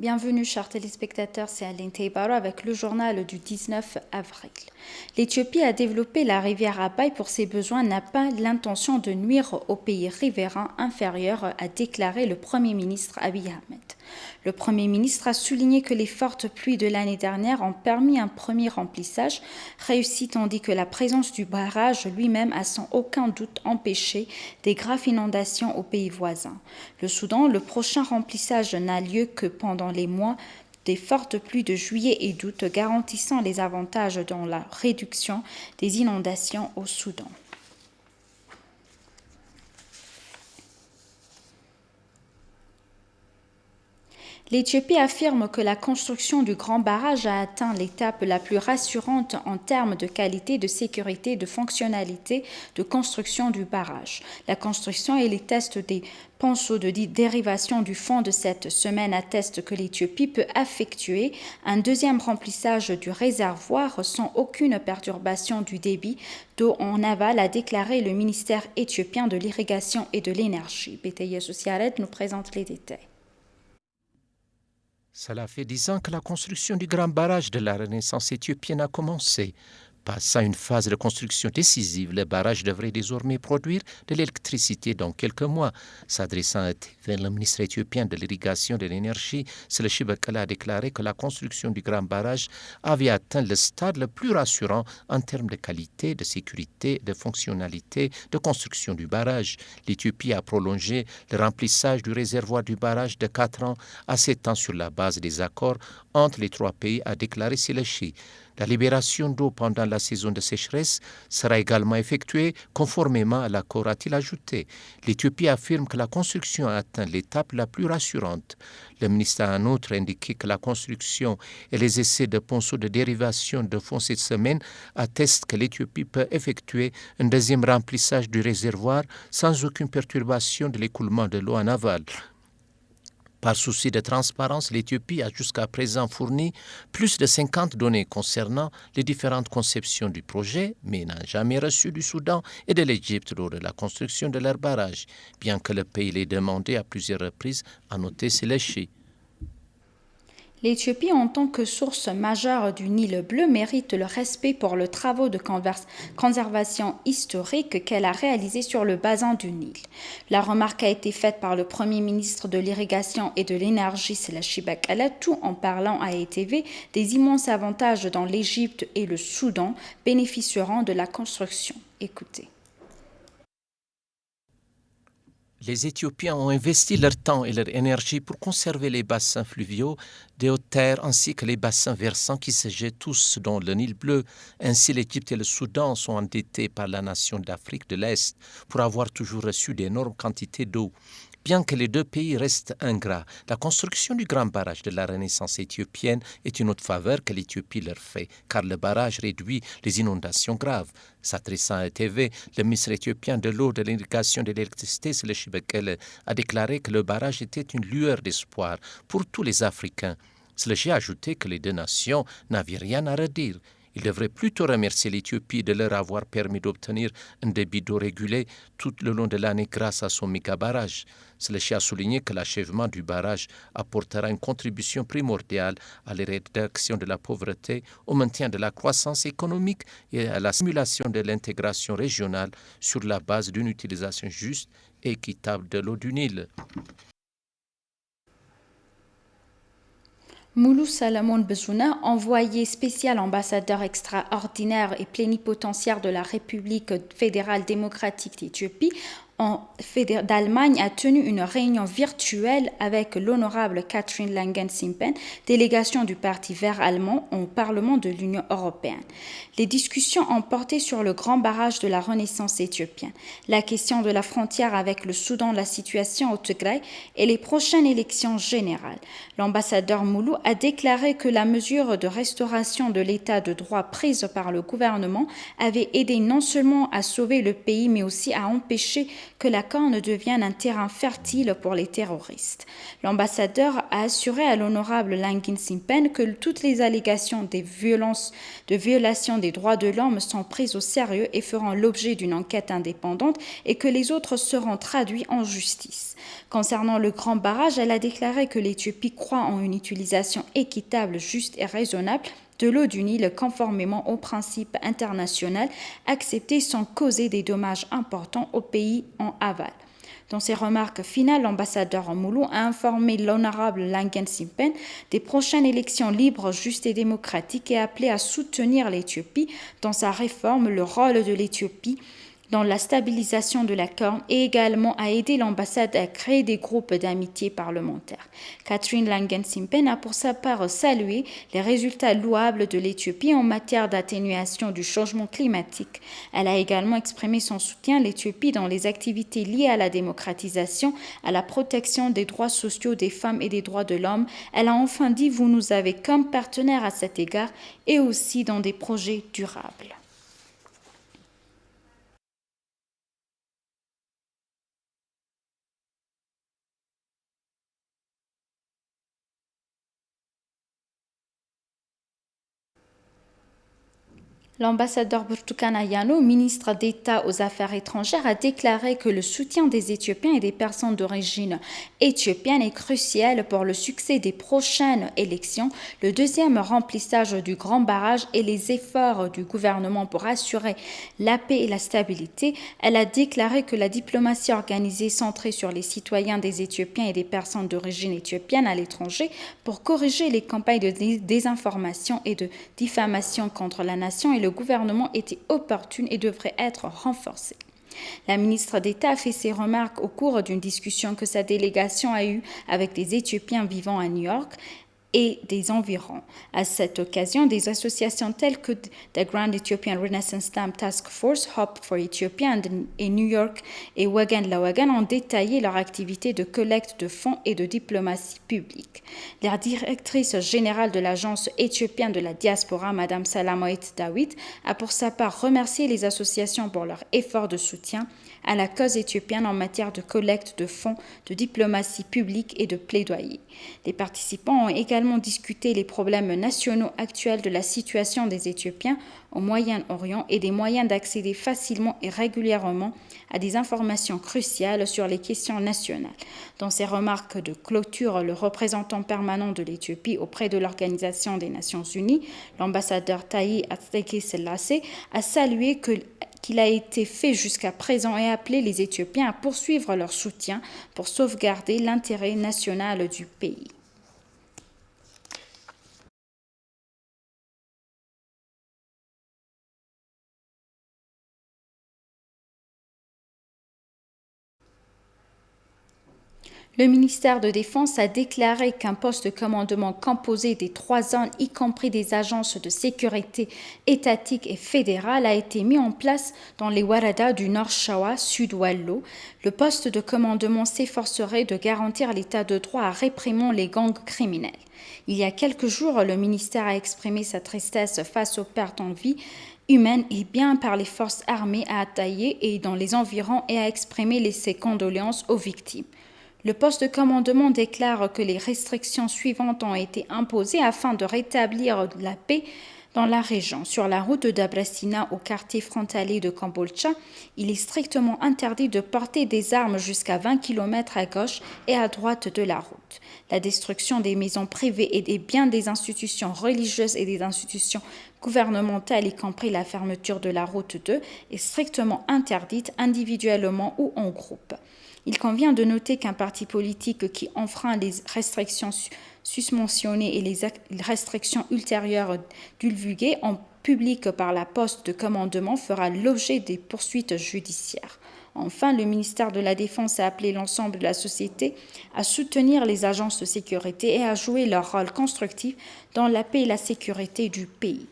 Bienvenue, chers téléspectateurs, c'est Aline Teibaro avec le journal du 19 avril. L'Éthiopie a développé la rivière Abaï pour ses besoins, n'a pas l'intention de nuire aux pays riverains inférieurs, a déclaré le Premier ministre Abiy Ahmed. Le Premier ministre a souligné que les fortes pluies de l'année dernière ont permis un premier remplissage réussi, tandis que la présence du barrage lui-même a sans aucun doute empêché des graves inondations aux pays voisins. Le Soudan, le prochain remplissage n'a lieu que pendant les mois des fortes pluies de juillet et d'août, garantissant les avantages dans la réduction des inondations au Soudan. L'Éthiopie affirme que la construction du grand barrage a atteint l'étape la plus rassurante en termes de qualité, de sécurité, de fonctionnalité de construction du barrage. La construction et les tests des ponceaux de dérivation du fond de cette semaine attestent que l'Éthiopie peut effectuer un deuxième remplissage du réservoir sans aucune perturbation du débit d'eau en aval, a déclaré le ministère éthiopien de l'Irrigation et de l'Énergie. BTI Socialet nous présente les détails. Cela fait 10 ans que la construction du grand barrage de la Renaissance éthiopienne a commencé. Passant une phase de construction décisive, le barrage devrait désormais produire de l'électricité dans quelques mois. S'adressant vers le ministre éthiopien de l'Irrigation et de l'Énergie, Selchi Bekkele a déclaré que la construction du grand barrage avait atteint le stade le plus rassurant en termes de qualité, de sécurité, de fonctionnalité, de construction du barrage. L'Éthiopie a prolongé le remplissage du réservoir du barrage de 4 ans à 7 ans sur la base des accords entre les trois pays, a déclaré Selchi. La libération d'eau pendant la saison de sécheresse sera également effectuée conformément à l'accord, a-t-il ajouté. L'Éthiopie affirme que la construction a atteint l'étape la plus rassurante. Le ministre a en outre indiqué que la construction et les essais de ponceaux de dérivation de fond cette semaine attestent que l'Éthiopie peut effectuer un deuxième remplissage du réservoir sans aucune perturbation de l'écoulement de l'eau en aval. Par souci de transparence, l'Éthiopie a jusqu'à présent fourni plus de 50 données concernant les différentes conceptions du projet, mais n'a jamais reçu du Soudan et de l'Égypte lors de la construction de leur barrage, bien que le pays l'ait demandé à plusieurs reprises, a noté Selchi. L'Éthiopie, en tant que source majeure du Nil bleu, mérite le respect pour les travaux de conservation historique qu'elle a réalisés sur le bassin du Nil. La remarque a été faite par le Premier ministre de l'Irrigation et de l'Énergie, Selchi Bekkele, tout en parlant à ETV des immenses avantages dont l'Égypte et le Soudan bénéficieront de la construction. Écoutez. Les Éthiopiens ont investi leur temps et leur énergie pour conserver les bassins fluviaux des hautes terres ainsi que les bassins versants qui se jettent tous dans le Nil bleu. Ainsi, l'Égypte et le Soudan sont endettés par la nation d'Afrique de l'Est pour avoir toujours reçu d'énormes quantités d'eau. Bien que les deux pays restent ingrats, la construction du grand barrage de la Renaissance éthiopienne est une autre faveur que l'Éthiopie leur fait, car le barrage réduit les inondations graves. S'adressant à TV, le ministre éthiopien de l'eau, de l'irrigation et de l'électricité, Selchi Bekkele, a déclaré que le barrage était une lueur d'espoir pour tous les Africains. Selchi a ajouté que les deux nations n'avaient rien à redire. Il devrait plutôt remercier l'Éthiopie de leur avoir permis d'obtenir un débit d'eau régulé tout le long de l'année grâce à son méga-barrage. Selchi a souligné que l'achèvement du barrage apportera une contribution primordiale à la réduction de la pauvreté, au maintien de la croissance économique et à la stimulation de l'intégration régionale sur la base d'une utilisation juste et équitable de l'eau du Nil. Moulou Salamon Bezouna, envoyé spécial ambassadeur extraordinaire et plénipotentiaire de la République fédérale démocratique d'Éthiopie d'Allemagne, a tenu une réunion virtuelle avec l'honorable Catherine Langen-Simpen, délégation du Parti vert allemand au Parlement de l'Union européenne. Les discussions ont porté sur le grand barrage de la Renaissance éthiopienne, la question de la frontière avec le Soudan, la situation au Tigray et les prochaines élections générales. L'ambassadeur Moulou a déclaré que la mesure de restauration de l'état de droit prise par le gouvernement avait aidé non seulement à sauver le pays, mais aussi à empêcher que la Corne devienne un terrain fertile pour les terroristes. L'ambassadeur a assuré à l'honorable Langin Simpen que toutes les allégations de violation des droits de l'homme sont prises au sérieux et feront l'objet d'une enquête indépendante et que les autres seront traduits en justice. Concernant le grand barrage, elle a déclaré que l'Éthiopie croit en une utilisation équitable, juste et raisonnable de l'eau du Nil conformément aux principes internationaux acceptés sans causer des dommages importants au pays en aval. Dans ses remarques finales, l'ambassadeur en Moulou a informé l'honorable Langen Simpen des prochaines élections libres, justes et démocratiques et appelé à soutenir l'Éthiopie dans sa réforme, le rôle de l'Éthiopie dans la stabilisation de la Corne et également à aider l'ambassade à créer des groupes d'amitié parlementaires. Catherine Langen-Simpen a pour sa part salué les résultats louables de l'Éthiopie en matière d'atténuation du changement climatique. Elle a également exprimé son soutien à l'Éthiopie dans les activités liées à la démocratisation, à la protection des droits sociaux des femmes et des droits de l'homme. Elle a enfin dit « Vous nous avez comme partenaire à cet égard et aussi dans des projets durables ». L'ambassadeur Burtukan Ayano, ministre d'État aux Affaires étrangères, a déclaré que le soutien des Éthiopiens et des personnes d'origine éthiopienne est crucial pour le succès des prochaines élections, le deuxième remplissage du grand barrage et les efforts du gouvernement pour assurer la paix et la stabilité. Elle a déclaré que la diplomatie organisée centrée sur les citoyens des Éthiopiens et des personnes d'origine éthiopienne à l'étranger pour corriger les campagnes de désinformation et de diffamation contre la nation et le gouvernement était opportune et devrait être renforcée. La ministre d'État a fait ses remarques au cours d'une discussion que sa délégation a eue avec des Éthiopiens vivant à New York et des environs. À cette occasion, des associations telles que The Grand Ethiopian Renaissance Stamp Task Force, Hope for Ethiopia et New York et Wagan La Wagan ont détaillé leur activité de collecte de fonds et de diplomatie publique. La directrice générale de l'Agence éthiopienne de la diaspora, Mme Salamoit Dawit, a pour sa part remercié les associations pour leur effort de soutien à la cause éthiopienne en matière de collecte de fonds, de diplomatie publique et de plaidoyer. Les participants ont également discuté les problèmes nationaux actuels de la situation des Éthiopiens au Moyen-Orient et des moyens d'accéder facilement et régulièrement à des informations cruciales sur les questions nationales. Dans ses remarques de clôture, le représentant permanent de l'Éthiopie auprès de l'Organisation des Nations Unies, l'ambassadeur Taye Ateke-Selassie, a salué qu'il a été fait jusqu'à présent et appelé les Éthiopiens à poursuivre leur soutien pour sauvegarder l'intérêt national du pays. Le ministère de Défense a déclaré qu'un poste de commandement composé des 3 zones, y compris des agences de sécurité étatiques et fédérales, a été mis en place dans les Waradas du Nord Shawa, Sud-Wallo. Le poste de commandement s'efforcerait de garantir l'état de droit en réprimant les gangs criminels. Il y a quelques jours, le ministère a exprimé sa tristesse face aux pertes en vie humaine et bien par les forces armées à Ataïe et dans les environs et a exprimé ses condoléances aux victimes. Le poste de commandement déclare que les restrictions suivantes ont été imposées afin de rétablir la paix dans la région. Sur la route d'Abrasina au quartier frontalier de Kambolcha, il est strictement interdit de porter des armes jusqu'à 20 km à gauche et à droite de la route. La destruction des maisons privées et des biens des institutions religieuses et des institutions gouvernementales, y compris la fermeture de la route 2, est strictement interdite individuellement ou en groupe. Il convient de noter qu'un parti politique qui enfreint les restrictions susmentionnées et les restrictions ultérieures divulguées en public par la poste de commandement fera l'objet des poursuites judiciaires. Enfin, le ministère de la Défense a appelé l'ensemble de la société à soutenir les agences de sécurité et à jouer leur rôle constructif dans la paix et la sécurité du pays.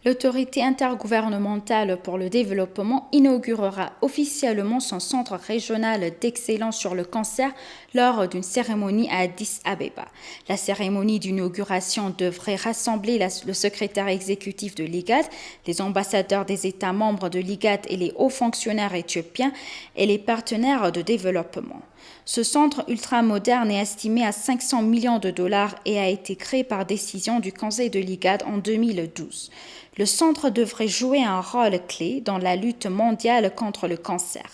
L'autorité intergouvernementale pour le développement inaugurera officiellement son centre régional d'excellence sur le cancer lors d'une cérémonie à Addis Abeba. La cérémonie d'inauguration devrait rassembler le secrétaire exécutif de l'IGAD, les ambassadeurs des États membres de l'IGAD et les hauts fonctionnaires éthiopiens et les partenaires de développement. Ce centre ultramoderne est estimé à 500 millions de dollars et a été créé par décision du Conseil de l'IGAD en 2012. Le centre devrait jouer un rôle clé dans la lutte mondiale contre le cancer.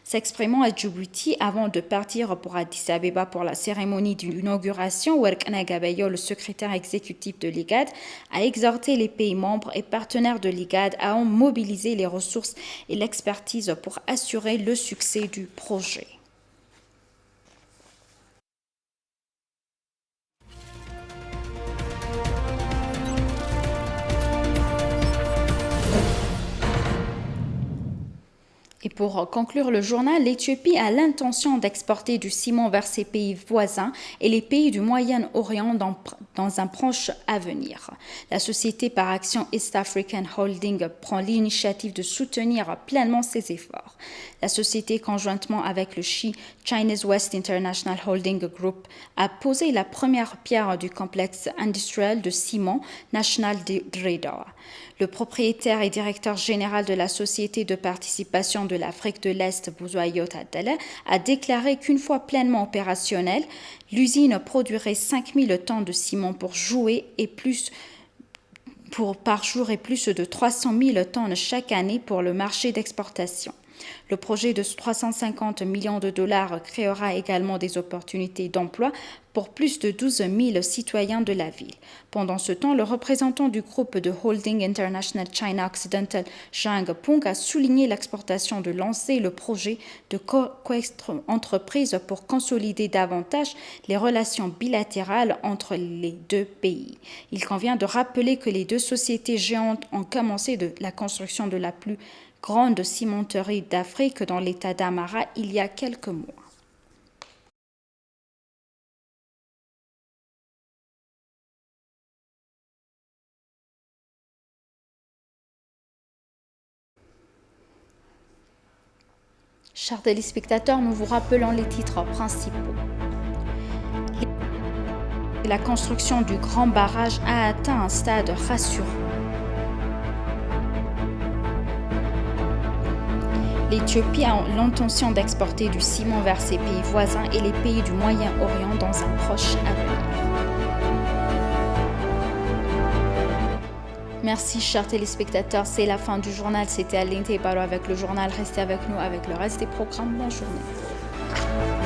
S'exprimant à Djibouti avant de partir pour Addis Abeba pour la cérémonie d'inauguration, Werkana Gabayo, le secrétaire exécutif de l'IGAD, a exhorté les pays membres et partenaires de l'IGAD à en mobiliser les ressources et l'expertise pour assurer le succès du projet. Et pour conclure le journal, l'Éthiopie a l'intention d'exporter du ciment vers ses pays voisins et les pays du Moyen-Orient dans un proche avenir. La société par action East African Holding prend l'initiative de soutenir pleinement ces efforts. La société, conjointement avec le Chinese West International Holding Group, a posé la première pierre du complexe industriel de ciment national de Dredor. Le propriétaire et directeur général de la Société de participation de l'Afrique de l'Est, Bouzoyot Adela, a déclaré qu'une fois pleinement opérationnelle, l'usine produirait 5000 tonnes de ciment par jour et plus de 300 000 tonnes chaque année pour le marché d'exportation. Le projet de 350 millions de dollars créera également des opportunités d'emploi pour plus de 12 000 citoyens de la ville. Pendant ce temps, le représentant du groupe de Holding International China Occidental, Zhang Peng, a souligné l'exportation de lancer le projet de co-entreprise pour consolider davantage les relations bilatérales entre les deux pays. Il convient de rappeler que les deux sociétés géantes ont commencé la construction de la plus grande cimenterie d'Afrique dans l'état d'Amara il y a quelques mois. Chers téléspectateurs, nous vous rappelons les titres principaux. La construction du grand barrage a atteint un stade rassurant. L'Éthiopie a l'intention d'exporter du ciment vers ses pays voisins et les pays du Moyen-Orient dans un proche avenir. Merci, chers téléspectateurs. C'est la fin du journal. C'était Aline Teibaro avec le journal. Restez avec nous avec le reste des programmes. Bonne journée.